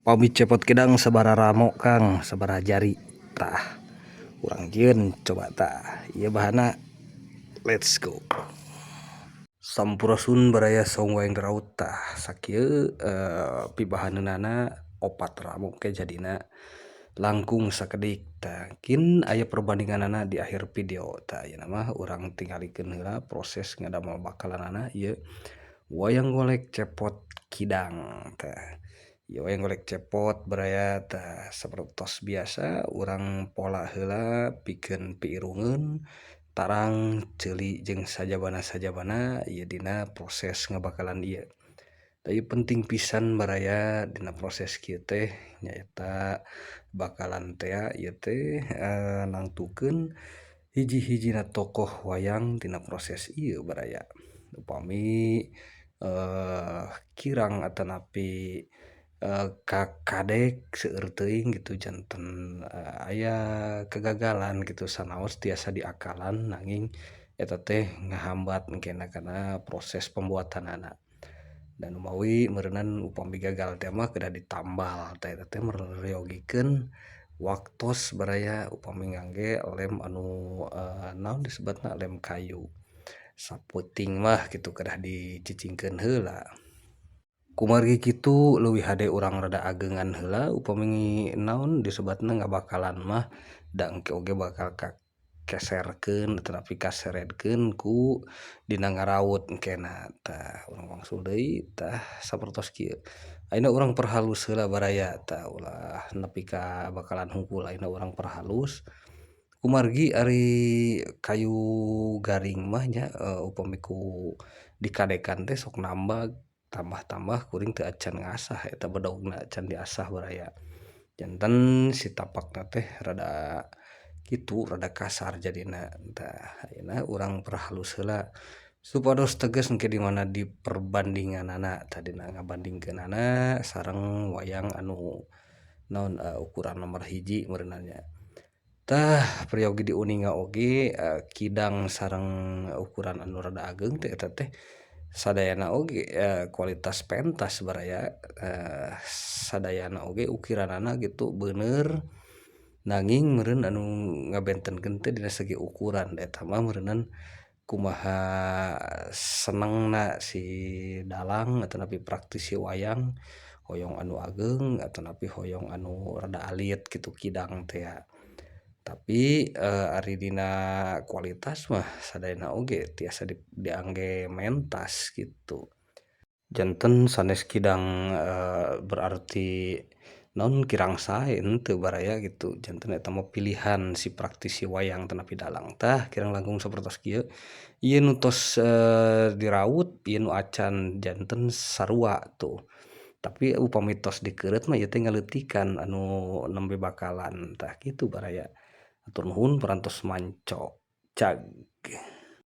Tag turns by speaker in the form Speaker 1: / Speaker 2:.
Speaker 1: Pami cepot kidang sabaraha ramo, Kang, sabaraha jari? Tah, urang jieun coba tah ieu bahanna. Let's go. Sampurasun, baraya saung wayang daraut. Tah, sakieu pibahaneunana opat ramo ke jadina langkung sakedik. Tah, kin aya perbandinganana di akhir video. Tah, ayeuna mah urang tingalikeun heula proses ngadamel bakalanana ieu wayang golek cepot kidang. Tah, ieu wayang golek cepot, baraya. Tah, sapertos biasa urang pola heula pikeun piirungeun tarang, ceuli, jeung sajabana-sajabana ieu dina proses ngabakalan ieu. Tah, ieu penting pisan, baraya, dina proses kieu teh, nyaeta bakalan tea ieu teh nangtukeun hiji-hijina tokoh wayang dina proses ieu, baraya. Upami kirang atanapi kakadek seueur teuing gitu, janten aya kegagalan gitu. Sanaos tiasa diakalan, nanging eta teh ngahambat engkena kana proses pembuatanana. Dan mawi meureunan upami gagal teh mah kedah ditambal. Tah, eta teh meryogikeun waktos, baraya, upami ngangge lem anu naon disebutna, lem kayu. Sapeuting mah kitu kedah dicicingkeun heula. Kumargi kitu, leuwih hade urang rada ageungan heula upami naon disebatna ngabakalan mah, da engke oge bakal kakeserkeun atanapi kaseredkeun ku dina ngaraut engkena. Tah, urang wangsul deui. Tah, sapertos kieu ayeuna urang perhalus heula, baraya. Tah, ulah nepi ka bakalan hungkul, ayeuna urang perhalus. Kumargi ari kayu garing mah nya, upami ku dikadekan teh sok nambag tambah-tambah. Kuring teu acan ngasah eta bedogna, can diasah, baraya. Janten si tapakna teh rada kitu, rada kasar jadina. Tah, ayeuna urang perhalus heula supados teges engke di mana di perbandinganana. Tah, dina ngabandingkeunana sareng wayang anu naon, ukuran nomor 1 meureunan nya. Tah, peryogi diuninga oge kidang sareng ukuran anu rada ageung teh, eta teh sadayana oge kualitas pentas, baraya. Sadayana oge ukiranana gitu beuneur, nanging meureun anu ngabentenkeun teh dina segi ukuran. Eta mah meureunan kumaha senengna si dalang atanapi praktisi wayang, hoyong anu ageung atanapi hoyong anu rada alit gitu kidang teh. Tapi ari dina kualitas mah sadayana oge tiasa diangge mentas gitu. Janten sanes kidang berarti naon, kirang sae, henteu, baraya, gitu. Janten eta mah pilihan si praktisi wayang atanapi dalang. Tah, kirang langkung sapertos kieu ieu nu tos diraut, ieu nu acan, janten sarua tuh. Tapi upami tos dikeureut mah ieu teh ngaleutikan anu nembe bakalan. Tah, kitu, baraya. Hatur nuhun parantos manco cag.